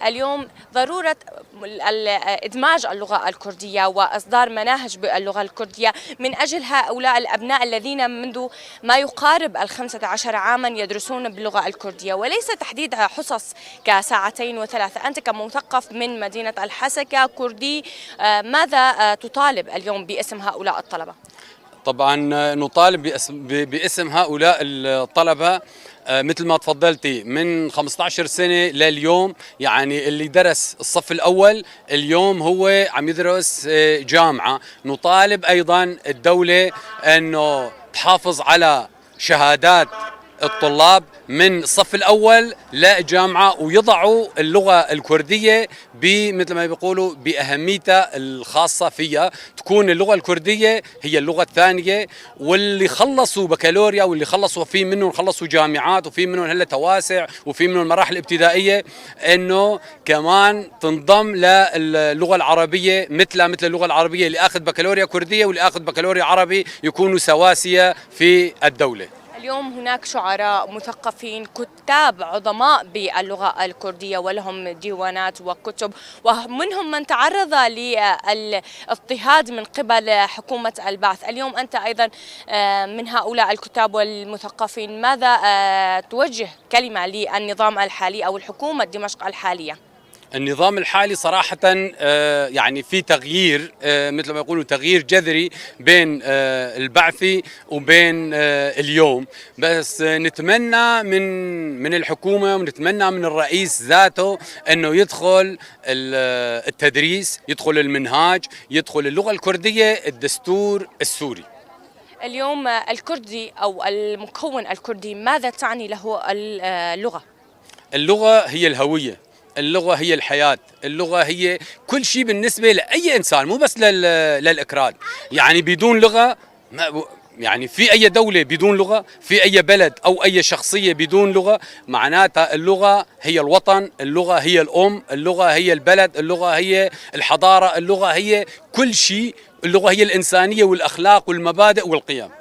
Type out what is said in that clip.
اليوم ضرورة إدماج اللغة الكردية وإصدار مناهج باللغة الكردية من أجل هؤلاء الأبناء الذين منذ ما يقارب ال15 عاما يدرسون باللغة الكردية، وليس تحديد حصص كساعتين وثلاثة. أنت كمثقف من مدينة الحسكة كردي، ماذا تطالب اليوم باسم هؤلاء الطلبة؟ طبعا نطالب باسم هؤلاء الطلبة، مثل ما تفضلتي، من 15 سنة لليوم، يعني اللي درس الصف الأول اليوم هو عم يدرس جامعة. نطالب أيضا الدولة أنه تحافظ على شهادات الطلاب من الصف الأول للجامعة، ويضعوا اللغة الكردية بمثل ما بيقولوا بأهميتها الخاصة فيها، تكون اللغة الكردية هي اللغة الثانية. واللي خلصوا بكالوريا واللي خلصوا، في منهم خلصوا جامعات وفي منهم هلا تواسع وفي منهم مراحل ابتدائية، انه كمان تنضم للغة العربية مثلها مثل اللغة العربية. اللي اخذ بكالوريا كردية واللي اخذ بكالوريا عربي يكونوا سواسية في الدولة. اليوم هناك شعراء، مثقفين، كتاب عظماء باللغة الكردية ولهم ديوانات وكتب، ومنهم من تعرض للاضطهاد من قبل حكومة البعث. اليوم أنت أيضا من هؤلاء الكتاب والمثقفين، ماذا توجه كلمة للنظام الحالي أو الحكومة دمشق الحالية؟ النظام الحالي صراحة يعني في تغيير، مثل ما يقولوا تغيير جذري بين البعثي وبين اليوم، بس نتمنى من الحكومة ونتمنى من الرئيس ذاته انه يدخل التدريس، يدخل المنهاج، يدخل اللغة الكردية الدستور السوري. اليوم الكردي أو المكون الكردي ماذا تعني له اللغة؟ اللغة هي الهوية، اللغة هي الحياة، اللغة هي كل شيء بالنسبة لأي إنسان، مو بس للأكراد. يعني بدون لغة ما يعني في أي دولة بدون لغة، في أي بلد أو أي شخصية بدون لغة؟ معناتها اللغة هي الوطن، اللغة هي الأم، اللغة هي البلد، اللغة هي الحضارة، اللغة هي كل شيء، اللغة هي الإنسانية والأخلاق والمبادئ والقيم.